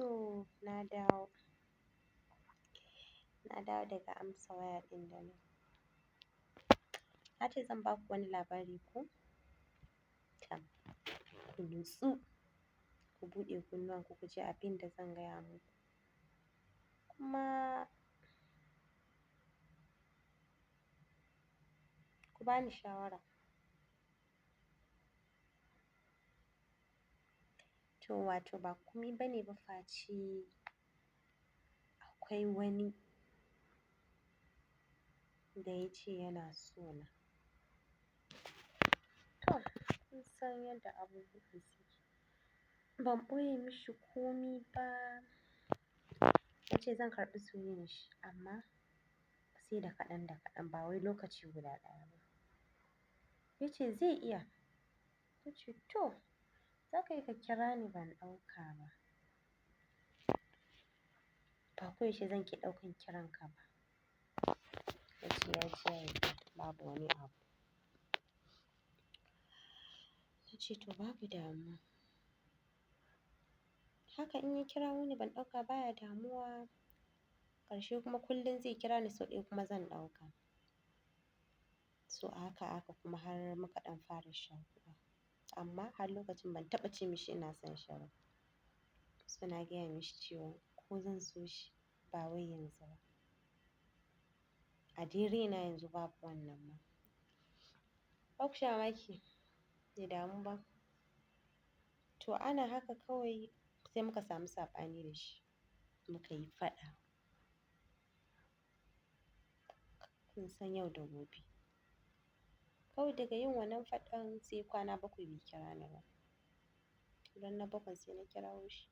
So na dawo, na dawo daga amsa waya ɗin da na yi. Na ce zan ba ku wani labari ko? Tam, ku nutsu, ku buɗe kunnuwanku ku ji abin da zan gaya muku. Kuma ku bani shawara. To wato ba komai bane ba face akwai wani da ya ce yana so na. To, kun san yadda abubuwan suke. Ban ɓoye mishi komi ba. Na ce zan karɓi soyayyar shi amma sai da kaɗan da kaɗan ba wai lokaci guda ɗaya ba. Ya ce zai iya. Na ce to, za ka iya ka kira ni ban ɗauka ba. Ba koyaushe zan ke ɗaukan kiran ka ba. Ya ce ya ji ya yarda babu wani abu. Na ce to babu damuwa. Haka in ya kira wani ban ɗauka baya damuwa. Ƙarshe kuma kullum zai kira ni sau ɗaya kuma zan ɗauka. So haka haka kuma har muka ɗan fara shakuwa. Amma har lokacin ban taɓa ce mishi ina son shi ba. So na gaya mishi cewa ko zan so shi ba wai yanzu ba. A dai raina yanzu babu wannan ma. Ba ku sha mamaki, bai damu ba. To ana haka kawai sai muka samu saɓani da shi. Muka yi faɗa. Kun san yau da gobe. Kawai daga yin wannan faɗan sai kwana bakwai bai kira ni ba. Ran na bakwai sai na kirawo shi.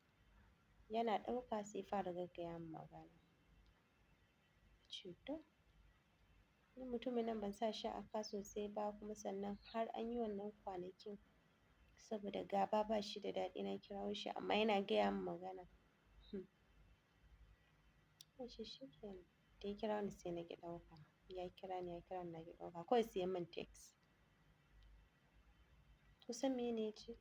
Yana ɗauka sai fara gaggaya mun magana. Na ce to, ni mutumin nan ban sa shi a ka sosai ba kuma sannan har an yi wannan kwanakin saboda gaba ba shi da daɗi na kirawo shi amma yana gaya mun magana. Na ce shikenan. Da ya kira ni sai na ƙi ɗauka. Ya kira ni, ya kira ni na ƙi ɗauka. Kawai sai ya mun text. Kusan mene ya ce?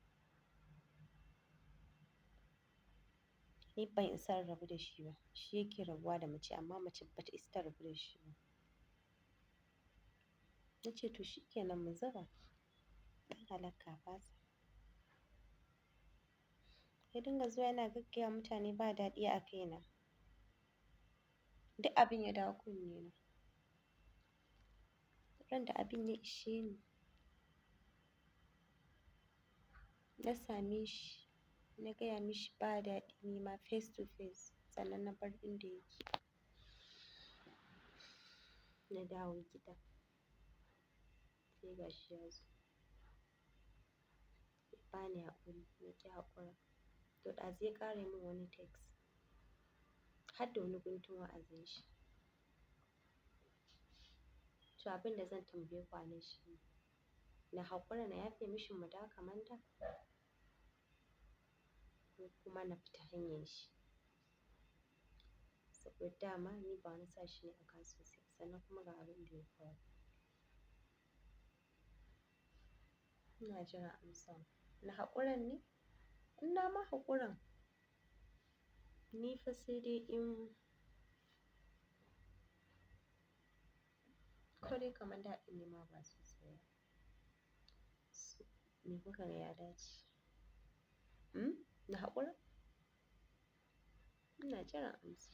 Ni ban isa in rabu da shi ba. Shi yake rabuwa da mace amma mace ba ta isa ta rabu da shi ba. Na ce to shikenan mu zuba. Ɗan halak ka fasa. Ya dinga zuwa yana gaggaya wa mutane ba daɗi a kaina. Duk abin ya dawo kunne na. Ran da abin ya ishe ni, na same shi, na gaya mishi ba daɗi ni ma face to face sannan na bar inda yake. Na dawo gida. Sai ga shi ya zo. Ya bani haƙuri, na ƙi haƙura. To ɗazu ya ƙara min wani text. Har da wani guntun wa'azin shi. To abin da zan tambaye ku anan shi ne, na haƙura na yafe mishi mu dawo kamar da? Ko kuma na fita hanyar shi? Saboda dama ni ba wani sa shi ne a ka sosai sannan kuma ga abin da ya faru. Ina jiran amsa. Na haƙuran ne? In na ma haƙuran, ni fa sai dai in ko dai kamar da ɗin ne ma ba sosai ba. So, me kuka ga ya dace? Hmm? Na haƙura? Ina jiran amsa.